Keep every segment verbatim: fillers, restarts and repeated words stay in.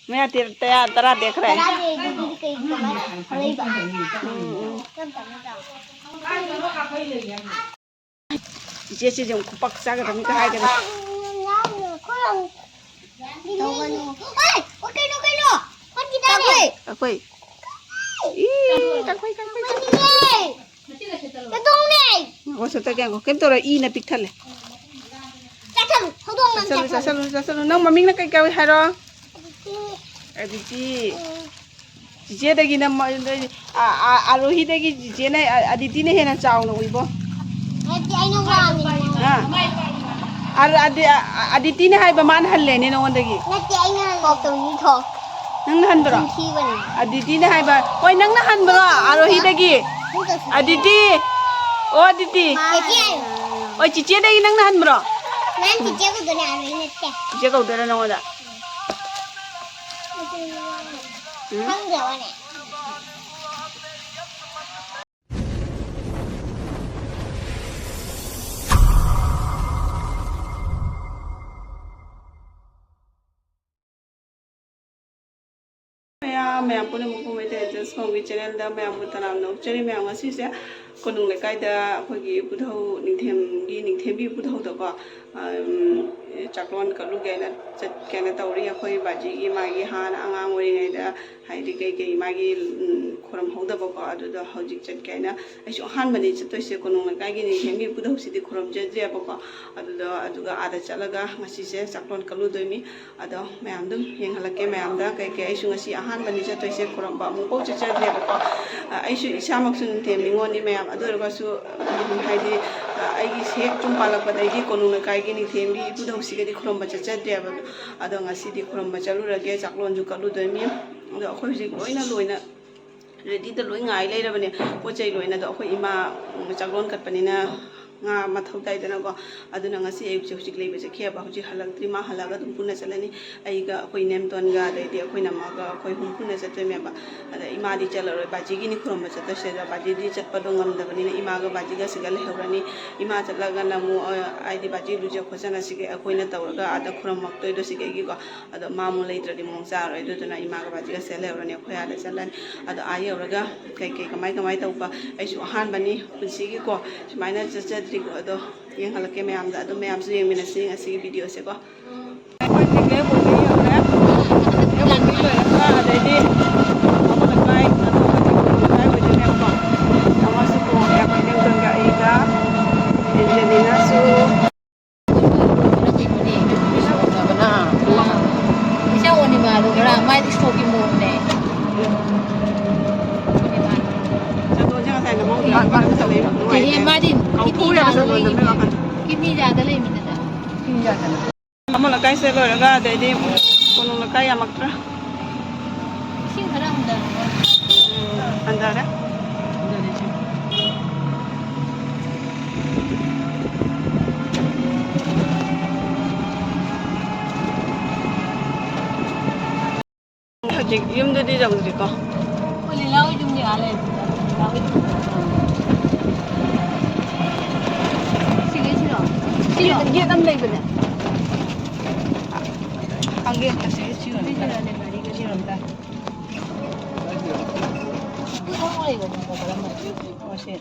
ꯃꯌꯥ ꯇꯦ-, ꯇꯌꯥ-, ꯇꯔꯥ ꯇꯦꯛꯈ꯭ꯔꯦ꯫ ꯇꯔꯥ ꯇꯦꯛꯈ꯭ꯔꯗꯤ ꯀꯩ ꯀꯃꯥꯏꯅ ꯍꯧꯔꯛꯏꯕ? ꯎꯝ, ꯎꯝ꯫ ꯏꯆꯦ ꯁꯤꯁꯦ ꯑꯃꯨꯛ ꯈꯨꯄꯛ ꯆꯥꯒꯗꯕꯅꯤ ꯀ ꯍꯥꯏꯒꯗ꯭ꯔꯥ? ꯇꯧꯒꯅꯨ꯫ ꯑꯦ, ꯑꯣ, ꯀꯩꯅꯣ, ꯀꯩꯅꯣ? ꯍꯣꯠꯈꯤꯗꯥꯏꯅꯦ? ꯀꯛꯐꯩ꯫ ꯀꯛꯐꯩ꯫ ꯏ, ꯀꯛꯐꯩ, ꯀꯛꯐꯩ, ꯀꯛꯐꯩ꯫ ꯀꯩꯗꯧꯅꯦ? ꯉꯥꯏꯈꯣ, ꯁꯠꯇ ꯉꯥꯏꯈꯣ꯫ ꯀꯩꯝ ꯇꯧꯔꯣꯏ, ꯏꯅ ꯄꯤꯛ ꯊꯜꯂꯦ꯫ ꯆꯥꯁꯜꯂꯨ, ꯍꯧꯗꯣꯡ ꯅꯪ ꯆꯥꯁꯜꯂꯨ, ꯆꯥꯁꯜꯂꯨ꯫ ꯆꯥꯁꯜꯂꯨ, ꯆꯥꯁꯜꯂꯨ꯫ ꯅꯪ ꯃꯃꯤꯡꯅ ꯀꯩ ꯀꯧꯏ ꯍꯥꯏꯔꯣ? ꯑꯗꯨꯗꯤ, ꯎꯝ꯫ ꯆꯤꯆꯦꯗꯒꯤ ꯅꯝꯃ-, ꯑ-, ꯑ-, ꯑꯥꯔꯣꯍꯤꯗꯒꯤ ꯆꯤꯆꯦꯅ, ꯑ-, ꯑꯗꯤꯇꯤꯅ ꯍꯦꯟꯅ ꯆꯥꯎꯅ ꯎꯏꯕꯣ꯫ ꯅꯠꯇꯦ, ꯑꯩꯅ ꯋꯥꯡꯉꯤꯅꯦ꯫ ꯑ? ꯑ-, ꯑꯗꯤ-, ꯑ-, ꯑ-, ꯑꯗꯤꯇꯤꯅ ꯍꯥꯏꯕ ꯃꯥꯅ ꯍꯜꯂꯦꯅꯦ ꯅꯉꯣꯟꯗꯒꯤ꯫ ꯅꯠꯇꯦ, ꯑꯩꯅ ꯍꯜꯂꯦ꯫ ꯊꯣꯛꯇꯧꯅꯤ, ꯊꯣꯛ꯫ ꯅꯪꯅ ꯍꯟꯕ꯭ꯔꯣ? ꯆꯤꯟ ꯊꯤꯕꯅꯦ꯫ ꯑꯗꯤꯇꯤꯅ ꯍꯥꯏꯕ꯫ ꯍꯣꯏ, ꯅꯪꯅ ꯍꯟꯕ꯭ꯔꯣ? ꯑꯥꯔꯣꯍꯤꯗꯒꯤ꯫ ꯅꯪ ꯀꯩꯁꯨ ꯑꯗꯤꯇꯤ꯫ ꯑꯣ, ꯑꯗꯤꯇꯤ꯫ ꯆꯤꯆꯦ ꯍꯥꯏꯌꯣ꯫ ꯍꯣꯏ, ꯆꯤꯆꯦꯗꯒꯤ ꯅꯪꯅ ꯍꯟꯕ꯭ꯔꯣ? ꯅꯪ ꯆꯤꯆꯦ ꯀꯧꯗꯣꯏꯅꯦ, ꯑꯥꯔꯣꯍꯤ ꯅꯠꯇꯦ꯫ ꯆꯤꯆꯦ ꯀꯧꯗꯣꯏꯔꯥ ꯅꯉꯣꯟꯗ? ꯎꯝ? ꯈꯪꯗ꯭ꯔꯕꯅꯦ? ꯃꯌꯥꯝ, ꯃꯌꯥꯝ ꯄꯨꯝꯅꯃꯛꯄꯨ ꯃꯩꯇꯩ ꯑꯦꯟꯖꯦꯜꯁ ꯐꯥꯎꯒꯤ ꯆꯦꯅꯦꯜꯗ ꯃꯌꯥꯝꯕꯨ ꯇꯔꯥꯝꯅ ꯑꯣꯛꯆꯔꯤ꯫ ꯃꯌꯥꯝ, ꯉꯁꯤꯁꯦ ꯀꯣꯅꯨꯡ ꯂꯩꯀꯥꯏꯗ ꯑꯩꯈꯣꯏꯒꯤ ꯏꯄꯨꯙꯧ ꯅꯤꯡꯊꯦꯝꯒꯤ, ꯅꯤꯡꯊꯦꯝꯒꯤ ꯏꯄꯨꯙꯧꯗꯀꯣ, ꯎꯝ, ꯆꯥꯛꯂꯣꯟ ꯀꯠꯂꯨꯒꯦꯅ ꯆꯠꯀꯦꯅ ꯇꯧꯔꯤ꯫ ꯑꯩꯈꯣꯏ ꯕꯥꯖꯤꯒꯤ, ꯃꯥꯒꯤ ꯍꯥꯟꯅ ꯑꯉꯥꯡ ꯑꯣꯏꯔꯤꯉꯩꯗ ꯍꯥꯏꯗꯤ ꯀꯩꯀꯩ ꯃꯥꯒꯤ, ꯎꯝ, ꯈꯨꯔꯨꯝꯍꯧꯗꯕꯀꯣ, ꯑꯗꯨꯗꯣ ꯍꯧꯖꯤꯛ ꯆꯠꯀꯦ ꯍꯥꯏꯅ ꯑꯩꯁꯨ ꯑꯍꯥꯟꯕꯅꯤ ꯆꯠꯇꯣꯏꯁꯦ꯫ ꯀꯣꯅꯨꯡ ꯂꯩꯀꯥꯏꯒꯤ ꯅꯤꯡꯊꯦꯝꯒꯤ ꯏꯄꯨꯙꯧꯁꯤꯗꯤ ꯈꯨꯔꯨꯝꯖꯗ꯭ꯔꯦꯕꯀꯣ꯫ ꯑꯗꯨꯗꯣ, ꯑꯗꯨꯒ ꯑꯥꯗ ꯆꯠꯂꯒ ꯉꯁꯤꯁꯦ ꯆꯥꯛꯂꯣꯟ ꯀꯠꯂꯨꯗꯣꯏꯅꯤ꯫ ꯑꯗꯣ ꯃꯌꯥꯝ ꯑꯗꯨꯝ ꯌꯦꯡꯍꯜꯂꯛꯀꯦ꯫ ꯃꯌꯥꯝꯗ ꯀꯩꯀꯩ ꯑꯩꯁꯨ ꯉꯁꯤ ꯑꯍꯥꯟꯕꯅꯤ ꯆꯠꯇꯣꯏꯁꯦ, ꯈꯨꯔꯨꯝꯕ ꯑꯃꯨꯛꯐꯥꯎ ꯆꯠꯆꯗ꯭ꯔꯦꯕꯀꯣ꯫ ꯑ, ꯑꯩꯁꯨ ꯏꯁꯥꯃꯛꯁꯨ ꯅꯤꯡꯊꯦꯝ ꯅꯤꯉꯣꯜꯅꯤ ꯃꯌꯥꯝ, ꯑꯗꯨ ꯑꯣꯏꯔꯒꯁꯨ, ꯎꯝ, ꯍꯥꯏꯗꯤ, ꯑ, ꯑꯩꯒꯤ ꯍꯦꯛ ꯌꯨꯝ ꯄꯥꯜꯂꯛꯄꯗꯒꯤ ꯀꯣꯅꯨꯡ ꯂꯩꯀꯥꯏꯒꯤ ꯅꯤꯡꯊꯦꯝꯒꯤ ꯏꯄꯨꯗꯧꯁꯤꯒꯗꯤ ꯈꯨꯔꯨꯝꯕ ꯆꯠꯆꯗ꯭ꯔꯦꯕ꯫ ꯑꯗꯣ ꯉꯁꯤꯗꯤ ꯈꯨꯔꯨꯝꯕ ꯆꯠꯂꯨꯔꯒꯦ, ꯆꯥꯛꯂꯣꯟꯁꯨ ꯀꯠꯂꯨꯗꯣꯏꯅꯤ꯫ ꯑꯗꯣ ꯑꯩꯈꯣꯏ ꯍꯧꯖꯤꯛ ꯂꯣꯏꯅ ꯂꯣꯏꯅ ꯔꯦꯗꯤꯗ ꯂꯣꯏ ꯉꯥꯏ ꯂꯩꯔꯕꯅꯦ꯫ ꯄꯣꯠ ꯆꯩ ꯂꯣꯏꯅ꯫ ꯑꯗꯣ ꯑꯩꯈꯣꯏ ꯏꯃꯥ, ꯎꯝ, ꯆꯥꯛꯂꯣꯟ ꯀꯠꯄꯅꯤꯅ ꯉꯥ ꯃꯊꯧ ꯇꯥꯏꯗꯅꯀꯣ꯫ ꯑꯗꯨꯅ ꯉꯁꯤ ꯑꯌꯨꯛꯁꯦ ꯍꯧꯖꯤꯛ ꯂꯩꯕ ꯆꯠꯈꯤꯑꯕ, ꯍꯧꯖꯤꯛ ꯍꯜꯂꯛꯇ꯭ꯔꯤ꯫ ꯃꯥ ꯍꯜꯂꯛꯑꯒ ꯑꯗꯨꯝ ꯄꯨꯟꯅ ꯆꯠꯂꯅꯤ꯫ ꯑꯩꯒ ꯑꯩꯈꯣꯏ ꯏꯅꯦꯝꯇꯣꯟꯒ, ꯑꯗꯩꯗꯤ ꯑꯩꯈꯣꯏ ꯅꯝꯃꯒ, ꯑꯩꯈꯣꯏ ꯑꯍꯨꯝ ꯄꯨꯟꯅ ꯆꯠꯇꯣꯏꯅꯦꯕ꯫ ꯑꯗ ꯏꯃꯥꯗꯤ ꯆꯠꯂꯔꯣꯏ, ꯕꯥꯖꯤꯒꯤꯅꯤ ꯈꯨꯔꯨꯝꯕ ꯆꯠꯇꯣꯏꯁꯦ꯫ ꯑꯗ ꯕꯥꯖꯤꯗꯤ ꯆꯠꯄꯗꯣ ꯉꯝꯗꯕꯅꯤꯅ ꯏꯃꯥꯒ ꯕꯥꯖꯤꯒ ꯁꯤꯗ ꯂꯩꯍꯧꯔꯅꯤ꯫ ꯏꯃꯥ ꯆꯠꯂꯒꯅ ꯑꯃꯨꯛ, ꯑ, ꯍꯥꯏꯗꯤ ꯕꯥꯖꯤ ꯂꯨꯖ ꯈꯣꯠꯆꯅ ꯁꯤꯒ ꯑꯩꯈꯣꯏꯅ ꯇꯧꯔꯒ ꯑꯥꯗ ꯈꯨꯔꯨꯝꯃꯛꯇꯣꯏꯗꯣ ꯁꯤꯒ ꯑꯩꯒꯤꯀꯣ꯫ ꯑꯗꯣ ꯃꯥ ꯑꯃꯨꯛ ꯂꯩꯇ꯭ꯔꯗꯤ ꯃꯑꯣꯡ ꯆꯥꯔꯔꯣꯏ꯫ ꯑꯗꯨꯗꯨꯅ ꯏꯃꯥꯒ ꯕꯥꯖꯤꯒ ꯁꯤꯗ ꯂꯩꯍꯧꯔꯅꯤ, ꯑꯩꯈꯣꯏ ꯑꯥꯗ ꯆꯠꯂꯅꯤ꯫ ꯑꯗꯣ ꯑꯥ ꯌꯧꯔꯒ ꯀꯩꯀꯩ ꯀꯃꯥꯏ ꯀꯃꯥꯏ ꯇꯧꯕ, ꯑꯩꯁꯨ ꯑꯍꯥꯟꯕꯅꯤ ꯄꯨꯟꯁꯤꯒꯤꯀꯣ ꯁꯨꯃꯥꯏꯅ ꯆꯠꯆꯗ꯭ꯔꯤꯀꯣ꯫ ꯑꯗꯣ ꯌꯦꯡꯍꯜꯂꯛꯀꯦ ꯃꯌꯥꯝꯗ꯫ ꯑꯗꯨꯝ ꯃꯌꯥꯝꯁꯨ ꯌꯦꯡꯃꯤꯟꯅꯁꯤ ꯉꯁꯤꯒꯤ ꯚꯤꯗꯤꯑꯣꯁꯦꯀꯣ꯫ ꯑꯩꯈꯣꯏ ꯆꯤꯡꯂꯦꯟ ꯄꯨꯈ꯭ꯔꯤ ꯌꯧꯔꯦ꯫ ꯆꯤꯡꯂꯦꯟ ꯄꯨꯈ꯭ꯔꯤ ꯂꯣꯏꯔꯒ ꯑꯗꯩꯗꯤ ꯑꯃꯨꯛ ꯂꯩꯀꯥꯏ, ꯑꯗꯨ ꯂꯩꯀꯥꯏ ꯑꯣꯏꯗꯣꯏꯅꯦꯕꯀꯣ꯫ ꯑꯃꯁꯨ ꯇꯣꯡꯉꯦ, ꯑꯩꯈꯣꯏ ꯏꯅꯝꯗꯣꯟꯒ ꯑꯩꯒ, ꯑꯦꯟꯖꯦꯂꯤꯅꯥꯁꯨ꯫ ꯏꯆꯥ ꯑꯣꯅꯤꯃꯥꯗꯣ ꯉꯔꯥꯡ ꯃꯥꯏꯗꯤ ꯁꯣꯛꯀꯤ ꯃꯑꯣꯡꯅꯦ꯫ ꯆꯠꯂꯣꯁꯦ ꯉꯁꯥꯏ ꯅꯃꯧꯗ ꯑꯦꯍꯦ, ꯃꯥꯗꯤ ꯀꯤꯗꯅꯤ ꯌꯥꯗ ꯌꯥꯗ ꯂꯩꯕꯅꯤꯅ꯫ ꯂꯩꯃꯤꯟꯅꯗ꯫ ꯀꯤꯗꯅꯤ ꯌꯥꯗꯅ꯫ ꯑꯃꯣ ꯂꯩꯀꯥꯏꯁꯦ ꯂꯣꯏꯔꯒ ꯑꯗꯩꯗꯤ ꯀꯣꯅꯨꯡ ꯂꯩꯀꯥꯏ ꯌꯥꯝꯃꯛꯇ꯭ꯔꯥ? ꯏꯁꯤꯡ ꯈꯔ ꯍꯟꯊꯔꯛꯄ꯫ ꯎꯝ, ꯍꯟꯊꯔꯦ꯫ ꯍꯧꯖꯤꯛ ꯌꯨꯝꯗꯗꯤ ꯌꯧꯗ꯭ꯔꯤꯀꯣ꯫ ꯑꯩꯈꯣꯏ ꯂꯤꯂꯥ ꯍꯣꯏ ꯌꯨꯝꯗꯤ ꯑꯥ ꯂꯩꯔꯦ꯫ ꯂꯤꯂꯥ ꯍꯣꯏ ꯌꯨꯝꯗ꯫ ꯁꯤꯒꯩꯁꯤꯔꯣ? ꯁꯤꯔꯣ? ꯒꯦꯠ ꯑꯃ ꯂꯩꯕꯅꯦ꯫ ꯈꯪꯒꯦ, ꯑꯁꯤ ꯁꯤꯔꯣꯝꯗ꯫ ꯁꯤꯔꯣꯝꯗ꯫ ꯁꯤ ꯊꯣꯡ ꯂꯩꯕꯅꯦ, ꯀꯔꯝꯕ? ꯑꯣ, ꯁꯤ꯫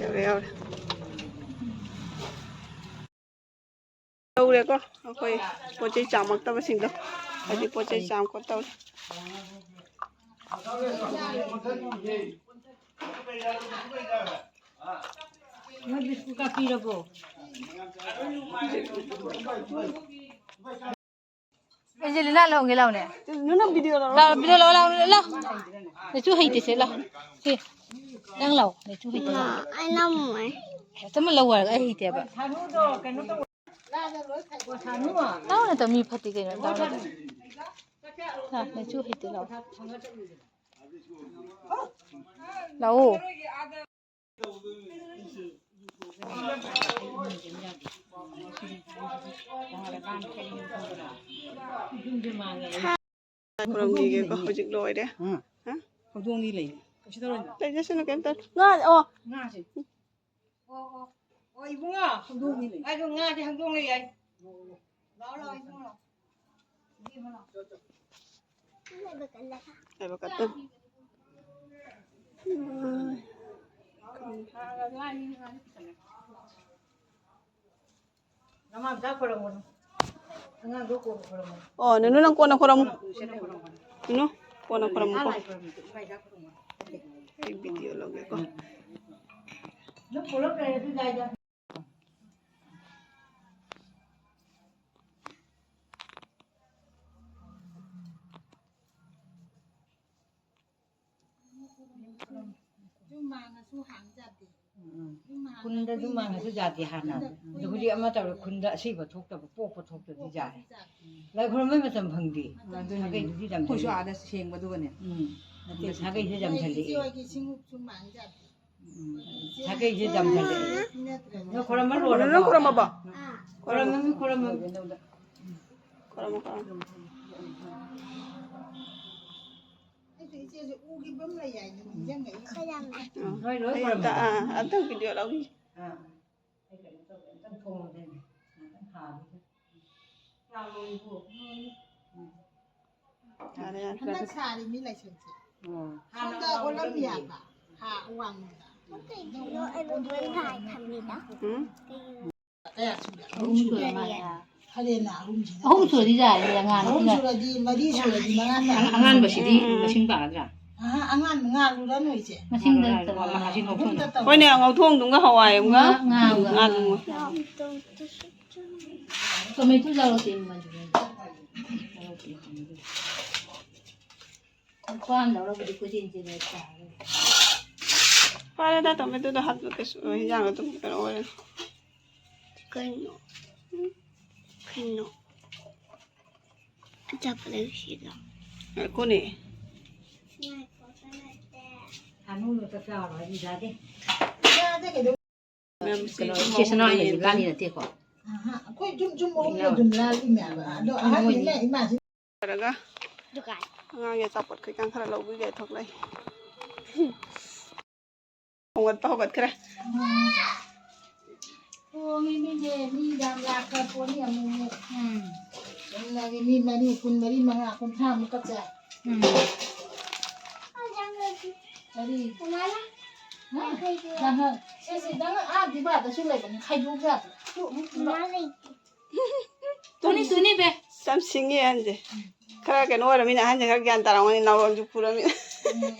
ꯌꯥꯎꯔꯦ, ꯌꯥꯎꯔꯦ꯫ ꯇꯧꯔꯦꯀꯣ, ꯑꯩꯈꯣꯏ ꯄꯣꯠ ꯆꯩ ꯆꯥꯝꯃꯛꯇꯕꯁꯤꯡꯗꯣ꯫ ꯍꯧꯖꯤꯛ ꯄꯣꯠ ꯆꯩ ꯆꯥꯝ ꯈꯣꯠ ꯇꯧꯔꯤ꯫ ꯅꯣꯏ ꯕꯤꯁꯀꯨꯠ ꯀꯥꯄꯤꯔꯕꯣ? ꯑꯦꯟꯖꯦꯂꯤꯅꯥ ꯂꯧꯍꯧꯒꯦ ꯂꯥꯎꯅꯦ꯫ ꯅꯪ ꯚꯤꯗꯤꯑꯣ ꯂꯧꯔꯣ꯫ ꯂꯥꯎ, ꯚꯤꯗꯤꯑꯣ ꯂꯧ, ꯂꯥꯎ, ꯂꯥꯎ, ꯂꯥꯎ꯫ ꯅꯆꯨ ꯍꯩꯇꯦꯁꯦ, ꯂꯥꯎ꯫ ꯁꯤ, ꯅꯪ ꯂꯥꯎ, ꯅꯆꯨ ꯍꯩꯇꯦ꯫ ꯃꯥ, ꯑꯩ ꯅꯝꯃꯣꯏ꯫ ꯍꯦꯛꯇꯃꯛ ꯂꯧ ꯍꯥꯏꯔꯒ ꯑꯩ ꯍꯩꯇꯦꯕ꯫ ꯂꯥꯎ ꯅꯠꯇ ꯃꯤ ꯐꯠꯇꯦ ꯀꯩꯅꯣ, ꯂꯥꯎ ꯅꯠꯇ꯫ ꯂꯥꯎ, ꯅꯆꯨ ꯍꯩꯇꯦ, ꯂꯥꯎ꯫ ꯂꯥꯛꯑꯣ꯫ ꯈꯨꯔꯨꯝꯈꯤꯒꯦꯀꯣ꯫ ꯍꯧꯖꯤꯛ ꯂꯣꯏꯔꯦ꯫ ꯍꯥ? ꯍꯧꯗꯣꯡꯅꯤ ꯂꯩ꯫ ꯀꯩꯁꯨ ꯇꯧꯔꯣꯏ꯫ ꯂꯩꯖꯁꯅꯨ, ꯀꯩꯝ ꯇꯧꯔꯣꯏ꯫ ꯉꯥ, ꯑꯣ꯫ ꯉꯥꯁꯦ꯫ ꯑꯣ, ꯑꯣ꯫ ꯑꯣ, ꯏꯕꯨꯡꯉꯣ꯫ ꯍꯧꯗꯣꯡꯅꯤ ꯂꯩ꯫ ꯉꯥꯁꯦ, ꯉꯥꯁꯦ ꯍꯧꯗꯣꯡ ꯂꯩ ꯍꯥꯏ꯫ ꯂꯥꯛꯑꯣ, ꯂꯥꯛꯑꯣ, ꯏꯕꯨꯡꯉꯣ, ꯂꯥꯛꯑꯣ꯫ ꯏꯕꯦꯝꯃ, ꯂꯥꯛꯑꯣ꯫ ꯂꯥꯏꯕꯛ ꯀꯠꯇꯣꯏꯅꯤ꯫ ꯅꯃꯥꯝꯆꯥ ꯈꯣꯏꯔꯝꯒꯅꯨ꯫ ꯑꯉꯥꯡꯗꯣ ꯀꯣꯟꯅ ꯈꯣꯏꯔꯝꯃꯣ꯫ ꯑꯣ, ꯅꯨꯅꯨ, ꯅꯪ ꯀꯣꯟꯅ ꯈꯣꯏꯔꯝꯃꯨ꯫ ꯀꯣꯟꯅ ꯈꯣꯏꯔꯝꯒꯅꯨ꯫ ꯅꯨꯅꯨ, ꯀꯣꯟꯅ ꯈꯣꯏꯔꯝꯃꯨꯀꯣ꯫ ꯂꯥꯏ ꯈꯣꯏꯔꯝꯃꯣ꯫ ꯏꯃꯥ ꯏꯆꯥ ꯈꯣꯏꯔꯝꯃꯣ꯫ ꯑꯩ ꯚꯤꯗꯤꯑꯣ ꯂꯧꯒꯦꯀꯣ꯫ ꯅꯪ ꯄꯨꯂꯞ ꯂꯩꯔꯗꯤ ꯂꯥꯏꯗ꯫ ꯌꯨꯝ ꯃꯥꯡꯉꯁꯨ ꯍꯥꯡ ꯌꯥꯗꯦ꯫ ꯎꯝ, ꯎꯝ꯫ ꯌꯨꯝ ꯃꯥꯡꯉ ꯈꯨꯟꯗ ꯌꯨꯝ ꯀꯨꯏꯅ ꯃꯥꯡꯉꯁꯨ ꯌꯥꯗꯦ ꯍꯥꯟꯅ꯫ ꯀꯨꯏꯅ ꯑꯗꯣ ꯍꯧꯖꯤꯛ ꯑꯃ ꯇꯧꯔꯦ, ꯈꯨꯟꯗ ꯑꯁꯤꯕ ꯊꯣꯛꯇꯕ, ꯄꯣꯛꯄ ꯊꯣꯛꯇ꯭ꯔꯗꯤ ꯌꯥꯔꯦ꯫ ꯄꯣꯛꯄꯗꯤ ꯌꯥꯗꯦ꯫ ꯂꯥꯏ ꯈꯨꯔꯨꯝꯕꯩ ꯃꯇꯝ ꯐꯪꯗꯦ꯫ ꯃꯇꯝ ꯑꯗꯨꯅꯤ꯫ ꯁꯥꯒꯩꯗꯨꯗꯤ ꯌꯥꯝ ꯑꯩꯈꯣꯏꯁꯨ ꯂꯩ꯫ ꯑꯥꯗ ꯁꯦꯡꯕꯗꯨꯒꯅꯦ꯫ ꯎꯝ꯫ ꯅꯠꯇꯦ, ꯁꯥꯒꯩꯁꯦ ꯌꯥꯝ ꯃꯣꯏ ꯆꯜꯂꯛꯑꯦ꯫ ꯏꯆꯦ ꯍꯣꯏꯒꯤ ꯁꯤꯡꯎꯞꯁꯨ ꯃꯥꯡ ꯌꯥꯗꯦ꯫ ꯎꯝ꯫ ꯁꯥꯒꯩꯁꯦ ꯌꯥꯝ ꯆꯜꯂꯛꯑꯦ꯫ ꯅꯠꯇ꯭ꯔꯒ ꯅꯪ ꯈꯨꯔꯨꯝꯕ ꯂꯣꯏꯔꯕꯣ? ꯅꯪ ꯈꯨꯔꯨꯝꯃꯕꯣ? ꯈꯨꯔꯨꯝꯃꯃꯤ, ꯈꯨꯔꯨꯝꯃꯃꯤ꯫ ꯈꯨꯔꯨꯝꯃꯣ, ꯈꯨꯔꯨꯝꯃꯣ꯫ ꯑꯩꯁꯨ ꯏꯆꯦꯁꯦ ꯎꯈꯤꯕ ꯑꯃ ꯂꯩ ꯍꯥꯏꯅ ꯅꯤꯡꯁꯤꯡꯉꯛꯏ꯫ ꯎꯝ꯫ ꯅꯣꯏ ꯂꯣꯏ ꯍꯌꯦꯡ ꯑꯝꯇ, ꯈꯨꯔꯨꯝꯃꯣ꯫ ꯑꯥ, ꯑꯝꯇꯪ ꯚꯤꯗꯤꯑꯣ ꯂꯧꯈꯤꯒꯦ꯫ ꯑꯥ꯫ ꯑꯩ ꯀꯩꯅꯣ ꯇꯧꯒꯦ, ꯑꯝꯇꯪ ꯊꯣꯡꯉꯨꯒꯦ꯫ ꯉꯥꯛꯇꯪ ꯊꯥꯕꯤꯒꯦ꯫ ꯌꯥꯔꯦ, ꯌꯥꯔꯦ꯫ ꯍꯟꯗꯛ ꯁꯥꯔꯤ ꯃꯤ ꯂꯥꯏꯁꯪꯁꯦ꯫ ꯑꯣ꯫ ꯁꯣꯝꯗ ꯑꯣꯜꯂꯝꯃꯤ ꯍꯥꯏꯕ꯫ ꯍꯥ, ꯋꯥꯡꯃꯗ꯫ ꯀꯩꯒꯤꯅꯣ ꯑꯩꯕꯨ ꯂꯣꯏ ꯍꯥꯏ ꯊꯝꯃꯤꯗ? ꯎꯝ? ꯀꯩꯒꯤꯅꯣ? ꯀꯌꯥ ꯁꯨꯔꯦ? ꯑꯍꯨꯝ ꯁꯨꯔꯦ꯫ ꯍꯔꯦꯟꯅ ꯑꯍꯨꯝꯁꯤꯅ ꯑꯍꯨꯝ ꯁꯨꯔꯗꯤ ꯌꯥꯔꯦ, ꯑꯉꯥꯟ ꯑꯍꯨꯝ ꯁꯤꯅ꯫ ꯁꯨꯔꯗꯤ ꯃꯔꯤ ꯁꯨꯔꯗꯤ ꯃꯉꯥ ꯇꯥꯔꯦ꯫ ꯑꯉꯥꯟꯕꯁꯤꯗꯤ ꯎꯝ, ꯎꯝ꯫ ꯃꯁꯤꯡ ꯄꯥꯒꯗ꯭ꯔꯥ? ꯑꯍ, ꯑꯉꯥꯟꯕ ꯉꯥꯜꯂꯨꯔꯅꯨ ꯏꯆꯦ꯫ ꯃꯁꯤꯡꯗ ꯉꯥꯜꯂꯨꯔꯅꯨ, ꯇꯧꯔꯣ꯫ ꯃꯁꯤꯡ ꯂꯧꯊꯣꯛꯑꯣ꯫ ꯍꯣꯏꯅꯦ, ꯉꯧꯊꯣꯡꯗꯨꯝꯒ ꯍꯋꯥꯏ ꯑꯃꯒ ꯉꯥ, ꯉꯥ, ꯉꯥ꯫ ꯉꯥꯜꯂꯨꯔꯅꯨ꯫ ꯇꯣꯃꯦꯇꯣ ꯌꯥꯎꯔꯛꯇꯦ ꯃꯃꯜꯗꯨ꯫ ꯅꯨꯄꯥ ꯑꯃ ꯂꯧꯔꯕꯨꯗꯤ ꯀꯣꯏꯆꯦꯟ ꯆꯦꯜꯂꯦ ꯇꯥꯔꯦ꯫ ꯐꯔꯦꯗ, ꯇꯣꯃꯦꯇꯣꯗꯣ ꯍꯥꯞꯄ ꯀꯩꯁꯨ, ꯍꯤꯟꯖꯥꯡ ꯑꯗꯨꯝ ꯀꯩꯅꯣ ꯑꯣꯏꯔꯦ꯫ ꯀꯩꯅꯣ? ꯎꯝ? ꯀꯩꯅꯣ? ꯑꯆꯥꯄꯣꯠ ꯂꯩꯔꯨꯁꯤꯔꯣ? ꯉꯥꯏꯈꯣꯅꯦ꯫ ꯉꯥꯏꯈꯣ, ꯀꯅꯥꯗꯦ? ꯁꯥꯅꯨꯅ ꯆꯥꯛ ꯆꯥꯔꯣ ꯍꯥꯏꯕ ꯌꯥꯗꯦ꯫ ꯀꯩꯅꯣ, ꯏꯆꯦ ꯁꯅꯥꯍꯣꯏꯅꯗꯤ ꯂꯥꯜꯂꯤ ꯅꯠꯇꯦꯀꯣ? ꯑꯍꯥ, ꯑꯩꯈꯣꯏ ꯌꯨꯝ, ꯌꯨꯝ ꯑꯍꯨꯝꯅ ꯑꯗꯨꯝ ꯂꯥꯜꯂꯤꯅꯦꯕ꯫ ꯑꯗꯣ ꯑꯍꯟꯅꯤꯅ ꯏꯃꯥꯁꯤ ꯇꯧꯔꯒ ꯗꯨꯀꯥꯟ꯫ ꯑꯉꯥꯡꯒꯤ ꯑꯆꯥꯄꯣꯠ ꯈꯤꯇꯪ ꯈꯔ ꯂꯧꯕꯤꯒꯦ ꯊꯣꯛꯂꯛꯏ꯫ ꯍꯧꯒꯠꯄ ꯍꯧꯒꯠꯈ꯭ꯔꯦ꯫ ꯍꯣꯡꯉꯤ ꯃꯤꯁꯦ, ꯃꯤ ꯌꯥꯝ ꯂꯥꯛꯄ ꯄꯣꯠꯅꯤ ꯑꯃꯨꯛ ꯑꯃꯨꯛ꯫ ꯎꯝ꯫ ꯆꯨꯝꯅꯒꯤ ꯃꯤ ꯃꯔꯤ, ꯀꯨꯟ ꯃꯔꯤ, ꯃꯉꯥ, ꯀꯨꯟꯊ꯭ꯔꯥ ꯃꯨꯛ ꯀꯛꯆ꯫ ꯎꯝ꯫ ꯀꯔꯤ? ꯍꯥ? ꯌꯥꯡꯈꯩ꯫ ꯁꯦ, ꯁꯦ, ꯅꯪ ꯑꯥ ꯗꯤꯕꯥꯗꯁꯨ ꯂꯩꯕꯅꯤ, ꯈꯥꯏꯗꯣꯛ ꯌꯥꯗ꯭ꯔꯣ? ꯇꯨ, ꯃꯨꯛ ꯄꯨꯂꯞ꯫ ꯇꯨꯅꯤ, ꯇꯨꯅꯤ, ꯕꯦ꯫ ꯌꯥꯝ ꯁꯤꯡꯉꯤ ꯑꯍꯟꯁꯦ꯫ ꯈꯔ ꯀꯩꯅꯣ ꯑꯣꯏꯔꯝꯃꯤꯅ ꯑꯍꯟꯁꯦ ꯈꯔ ꯒ꯭ꯌꯥꯟ ꯇꯥꯔꯝꯒꯅꯤ, ꯅꯥꯎꯔꯣꯟꯁꯨ ꯄꯨꯔꯝꯃꯤꯅ꯫ ꯎꯝ꯫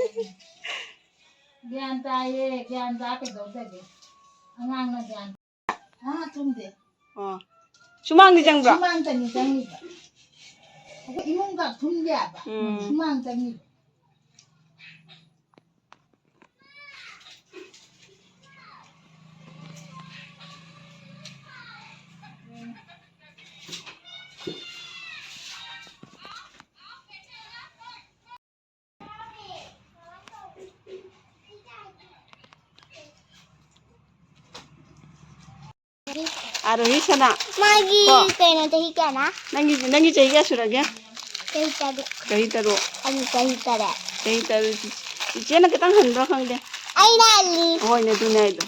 ꯒ꯭ꯌꯥꯟ ꯇꯥꯏꯌꯦ, ꯒ꯭ꯌꯥꯟ ꯇꯥ ꯀꯩꯗꯧꯗꯒꯦ? ꯑꯉꯥꯡꯅ ꯒ꯭ꯌꯥꯟ ꯇꯥ꯫ ꯑꯥ, ꯊꯨꯝꯗꯦ꯫ ꯑꯣ꯫ ꯁꯨꯃꯥꯡꯗꯤ ꯆꯪꯕ꯭ꯔꯣ? ꯁꯨꯃꯥꯡ ꯆꯪꯉꯤ, ꯆꯪꯉꯤꯕ꯫ ꯑꯩꯈꯣꯏ ꯏꯃꯨꯡꯒ ꯊꯨꯝꯗꯦ ꯍꯥꯏꯕ꯫ ꯎꯝ꯫ ꯁꯨꯃꯥꯡ ꯆꯪꯉꯤꯕ꯫ ꯑꯥꯔꯣꯍꯤ ꯁꯅꯥ꯫ ꯃꯥꯒꯤ ꯀꯣ? ꯀꯩꯅꯣ ꯆꯍꯤ ꯀꯌꯥꯅ? ꯅꯪꯒꯤ, ꯅꯪꯒꯤ ꯆꯍꯤ ꯀꯌꯥ ꯁꯨꯔꯒꯦ? ꯆꯍꯤ ꯇꯔꯨꯛ꯫ ꯆꯍꯤ ꯇꯔꯨꯛ꯫ ꯑꯩ ꯆꯍꯤ ꯇꯔꯦꯠ꯫ ꯆꯍꯤ ꯇꯔꯨꯛ꯫ ꯏꯆꯦꯅ ꯈꯤꯇꯪ ꯍꯟꯕ꯭ꯔꯥ ꯈꯪꯗꯦ꯫ ꯑꯩꯅ ꯍꯜꯂꯤ꯫ ꯍꯣꯏꯅꯦ, ꯑꯗꯨꯅꯦ ꯍꯥꯏꯗꯣ꯫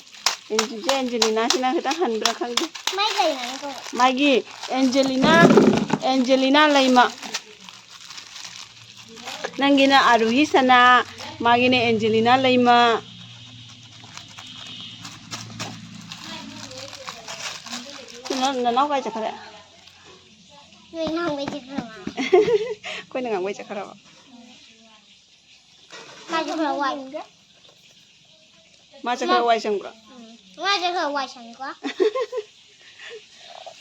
ꯏꯆꯦ ꯑꯦꯟꯖꯦꯂꯤꯅꯥꯁꯤꯅ ꯈꯤꯇꯪ ꯍꯟꯕ꯭ꯔꯥ ꯈꯪꯗꯦ꯫ ꯃꯥꯏ ꯀꯩ ꯃꯃꯤꯡ ꯀꯧꯕ? ꯃꯥꯒꯤ ꯑꯦꯟꯖꯦꯂꯤꯅꯥ, ꯑꯦꯟꯖꯦꯂꯤꯅꯥ ꯂꯩꯃ꯫ ꯅꯪꯒꯤꯅ ꯑꯥꯔꯨꯍꯤ ꯁꯅꯥ, ꯃꯥꯒꯤꯅ ꯑꯦꯟꯖꯦꯂꯤꯅꯥ ꯂꯩꯃ꯫ ꯅꯅꯥꯎ, ꯅꯅꯥꯎ ꯀꯥꯏ ꯆꯠꯈ꯭ꯔꯦ? ꯅꯣꯏ ꯉꯥꯡꯕꯩ ꯆꯠꯈ꯭ꯔꯕ? ꯑꯩꯈꯣꯏꯅ ꯉꯥꯡꯕꯩ ꯆꯠꯈ꯭ꯔꯕ? ꯃꯥꯁꯨ ꯈꯔ ꯋꯥꯏ꯫ ꯃꯥꯁꯦ ꯈꯔ ꯋꯥꯏ ꯁꯪꯕ꯭ꯔꯣ? ꯎꯝ꯫ ꯃꯥꯁꯦ ꯈꯔ ꯋꯥꯏ ꯁꯪꯉꯤꯀꯣ꯫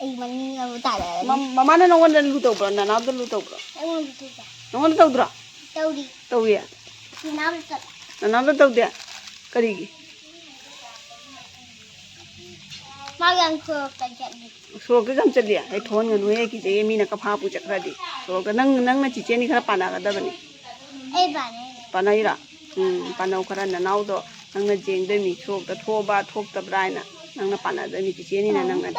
ꯑꯩ ꯃꯅꯤꯡ ꯑꯃꯨꯛ ꯇꯥꯔꯛꯑꯅꯤ꯫ ꯃꯝ-, ꯃꯃꯥꯅ ꯅꯉꯣꯟꯗ ꯂꯨ ꯇꯧꯕ꯭ꯔꯣ? ꯅꯅꯥꯎꯗ ꯂꯨ ꯇꯧꯕ꯭ꯔꯣ? ꯑꯩꯉꯣꯟꯗ ꯇꯧꯗꯦ꯫ ꯅꯉꯣꯟꯗ ꯇꯧꯗ꯭ꯔꯣ? ꯇꯧꯔꯤ꯫ ꯇꯧꯏ? ꯅꯅꯥꯎꯗ ꯇꯧ-, ꯅꯅꯥꯎꯗ ꯇꯧꯗꯦ? ꯀꯔꯤꯒꯤ? ꯃꯥ ꯌꯥꯝ ꯁꯣꯔꯣꯛꯇ ꯆꯠꯂꯤ꯫ ꯁꯣꯔꯣꯛꯇ ꯌꯥꯝ ꯆꯠꯂꯤ? ꯑꯩ ꯊꯣꯛꯍꯟꯒꯅꯨꯍꯦ, ꯀꯤꯖꯩꯌꯦ, ꯃꯤꯅ ꯀꯐꯥ ꯄꯨ ꯆꯠꯈ꯭ꯔꯗꯤ꯫ ꯁꯣꯔꯣꯛꯇ ꯅꯪ, ꯅꯪꯅ ꯆꯤꯆꯦꯅꯤ ꯈꯔ ꯄꯥꯟꯅꯒꯗꯕꯅꯤ꯫ ꯑꯩ ꯄꯥꯟꯅꯩ꯫ ꯄꯥꯟꯅꯩꯔꯣ? ꯎꯝ, ꯄꯥꯟꯅꯧ ꯈꯔ ꯅꯅꯥꯎꯗꯣ꯫ ꯅꯪꯅ ꯌꯦꯡꯗꯣꯏꯃꯤ, ꯁꯣꯔꯣꯛꯇ ꯊꯣꯛꯑꯕ ꯊꯣꯛꯇꯕ꯭ꯔꯥ ꯍꯥꯏꯅ꯫ ꯅꯪꯅ ꯄꯥꯟꯅꯗꯣꯏꯃꯤ, ꯆꯤꯆꯦꯅꯤꯅ ꯅꯪꯅ꯫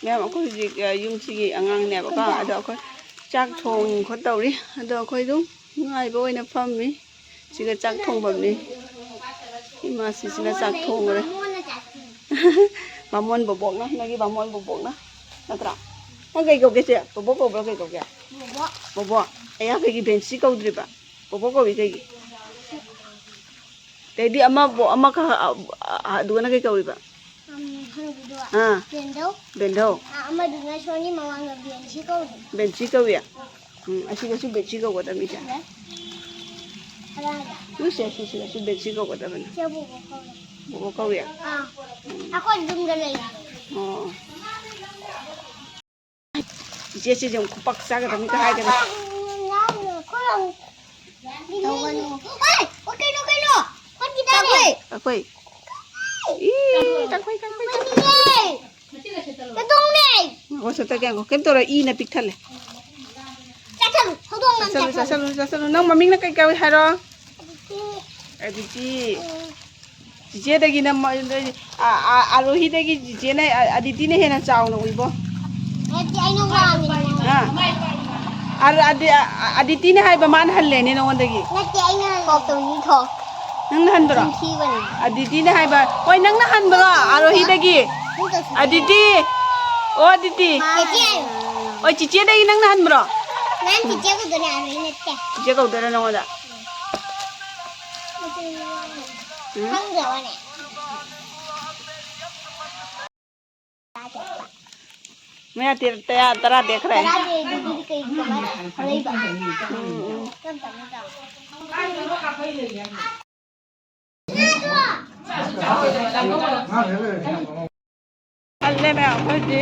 ꯃꯌꯥꯝ, ꯑꯩꯈꯣꯏ ꯍꯧꯖꯤꯛ, ꯑ, ꯌꯨꯝꯁꯤꯒꯤ ꯑꯉꯥꯡꯅꯦꯕꯀꯣ꯫ ꯑꯗꯣ ꯑꯩꯈꯣꯏ ꯆꯥꯛ ꯊꯣꯡ ꯈꯣꯠ ꯇꯧꯔꯤ꯫ ꯑꯗꯣ ꯑꯩꯈꯣꯏ ꯑꯗꯨꯝ ꯉꯥꯏꯕ ꯑꯣꯏꯅ ꯐꯝꯃꯤ꯫ ꯁꯤꯒ ꯆꯥꯛ ꯊꯣꯡꯐꯝꯅꯤ꯫ ꯏꯃꯥꯁꯤꯁꯤꯅ ꯆꯥꯛ ꯊꯣꯡꯈ꯭ꯔꯦ꯫ ꯕꯥꯃꯣꯟ ꯕꯣꯕꯣꯛꯅ, ꯅꯣꯏꯒꯤ ꯕꯥꯃꯣꯟ ꯕꯣꯕꯣꯛꯅ꯫ ꯅꯠꯇ꯭ꯔꯥ? ꯅꯪ ꯀꯩ ꯀꯧꯒꯦ ꯆꯦ? ꯕꯣꯕꯣꯛ ꯀꯧꯕ꯭ꯔꯥ ꯀꯩ ꯀꯧꯒꯦ? ꯕꯣꯕꯣꯛ꯫ ꯕꯣꯕꯣꯛ? ꯑꯩꯌꯥ, ꯀꯩꯒꯤ ꯕꯦꯟꯁꯤ ꯀꯧꯗ꯭ꯔꯤꯕ? ꯕꯣꯕꯣꯛ ꯀꯧꯏ ꯀꯩꯒꯤ? ꯑꯗꯩꯗꯤ ꯑꯃꯕꯨ-, ꯑꯃꯈꯛ, ꯑ-, ꯑ-, ꯑꯗꯨꯒꯅ ꯀꯩ ꯀꯧꯔꯤꯕ? ꯎꯝ, ꯍꯅꯨꯕꯤꯗꯣ꯫ ꯑꯥ꯫ ꯕꯦꯟꯗꯧ꯫ ꯕꯦꯟꯗꯧ꯫ ꯑꯥ, ꯑꯃꯗꯨꯅ ꯁꯣꯝꯒꯤ ꯃꯃꯥꯡꯗ ꯕꯦꯟꯁꯤ ꯀꯧꯔꯤ꯫ ꯕꯦꯟꯁꯤ ꯀꯧꯏ? ꯎꯝ, ꯑꯁꯤꯒꯁꯨ ꯕꯦꯟꯁꯤ ꯀꯧꯒꯗꯕꯅꯤ ꯆꯦ꯫ ꯌꯥꯏ꯫ ꯍꯜꯂꯣ, ꯍꯜꯂꯣ꯫ ꯂꯨꯁꯦ, ꯁꯤꯁꯤꯒꯁꯨ ꯕꯦꯟꯁꯤ ꯀꯧꯒꯗꯕꯅꯤ꯫ ꯆꯦ ꯕꯣꯕꯣꯛ ꯀꯧꯔꯤ꯫ ꯕꯣꯕꯣꯛ ꯀꯧꯏ? ꯑꯥ꯫ ꯑꯩꯈꯣꯏ ꯌꯨꯝꯗ ꯂꯩꯌꯦ꯫ ꯑꯣ꯫ ꯏꯆꯦꯁꯤꯁꯨ ꯑꯃꯨꯛ ꯈꯨꯄꯥꯛ ꯆꯥꯒꯗꯕꯅꯤꯒ ꯍꯥꯏꯒꯅꯤ꯫ ꯇꯧꯒꯅꯨ꯫ ꯑꯦ, ꯑꯣ, ꯀꯩꯅꯣ, ꯀꯩꯅꯣ? ꯍꯣꯠꯈꯤꯗꯥꯏꯅꯦ? ꯀꯛꯐꯩ꯫ ꯀꯛꯐꯩ꯫ ꯏ, ꯀꯛꯐꯩ, ꯀꯛꯐꯩ, ꯀꯛꯐꯩ꯫ ꯀꯛꯐꯩꯅꯦ꯫ ꯀꯗꯣꯡꯅꯦ꯫ ꯑꯣ, ꯁꯠꯇ ꯀꯌꯥ ꯀꯩꯝ ꯇꯧꯔꯣꯏ, ꯏꯅ ꯄꯤꯛ ꯊꯜꯂꯦ꯫ ꯆꯥꯁꯜꯂꯨ, ꯍꯧꯗꯣꯡ ꯅꯪ ꯆꯥꯁꯜꯂꯨ, ꯆꯥꯁꯜꯂꯨ꯫ ꯆꯥꯁꯜꯂꯨ, ꯆꯥꯁꯜꯂꯨ꯫ ꯅꯪ ꯃꯃꯤꯡꯅ ꯀꯩ ꯀꯧꯏ ꯍꯥꯏꯔꯣ? ꯑꯗꯨꯗꯤ꯫ ꯑꯗꯨꯗꯤ꯫ ꯎꯝ꯫ ꯆꯤꯆꯦꯗꯒꯤ ꯅꯝ-, ꯑ, ꯑ, ꯑꯔꯣꯍꯤꯗꯒꯤ ꯆꯤꯆꯦꯅ, ꯑ, ꯑꯗꯤꯇꯤꯅ ꯍꯦꯟꯅ ꯆꯥꯎꯅ ꯎꯏꯕꯣ꯫ ꯅꯠꯇꯦ, ꯑꯩꯅ ꯋꯥꯡꯉꯤꯅꯦ꯫ ꯑ? ꯑ, ꯑꯗꯤ-, ꯑ, ꯑꯗꯤꯇꯤꯅ ꯍꯥꯏꯕ ꯃꯥꯅ ꯍꯜꯂꯦꯅꯦ ꯅꯉꯣꯟꯗꯒꯤ꯫ ꯅꯠꯇꯦ, ꯑꯩꯅ ꯍꯜꯂꯦ꯫ ꯊꯣꯛꯇꯕꯅꯤ, ꯊꯣꯛ꯫ ꯅꯪꯅ ꯍꯟꯕ꯭ꯔꯣ? ꯆꯤꯟ ꯊꯤꯕꯅꯤ꯫ ꯑꯗꯤꯇꯤꯅ ꯍꯥꯏꯕ꯫ ꯍꯣꯏ, ꯅꯪꯅ ꯍꯟꯕ꯭ꯔꯣ? ꯑꯔꯣꯍꯤꯗꯒꯤ꯫ ꯅꯪ ꯀꯩꯁꯨ ꯑꯗꯤꯇꯤ꯫ ꯑꯣ, ꯑꯗꯤꯇꯤ꯫ ꯆꯦꯆꯦ ꯍꯥꯏꯌꯨ꯫ ꯍꯣꯏ, ꯆꯤꯆꯦꯗꯒꯤ ꯅꯪꯅ ꯍꯟꯕ꯭ꯔꯣ? ꯅꯪ ꯆꯤꯆꯦ ꯀꯧꯗꯣꯏꯅꯦ, ꯑꯔꯣꯍꯤ ꯅꯠꯇꯦ꯫ ꯆꯤꯆꯦ ꯀꯧꯗꯣꯏꯔꯥ ꯅꯉꯣꯟꯗ? ꯎꯝ? ꯈꯪꯗ꯭ꯔꯕꯅꯦ? ꯃꯌꯥ ꯇꯦ-, ꯇꯌꯥ-, ꯇꯔꯥ ꯇꯦꯛꯈ꯭ꯔꯦ꯫ ꯇꯔꯥ ꯇꯦꯛꯈ꯭ꯔꯦ, ꯑꯗꯨꯗꯤ ꯀꯩ ꯀꯃꯥꯏꯅ ꯂꯩꯕ? ꯎꯝ, ꯎꯝ꯫ ꯀꯔꯝ ꯇꯧꯅꯤ? ꯍꯜꯂꯦ ꯃꯌꯥꯝ ꯑꯩꯈꯣꯏꯗꯤ꯫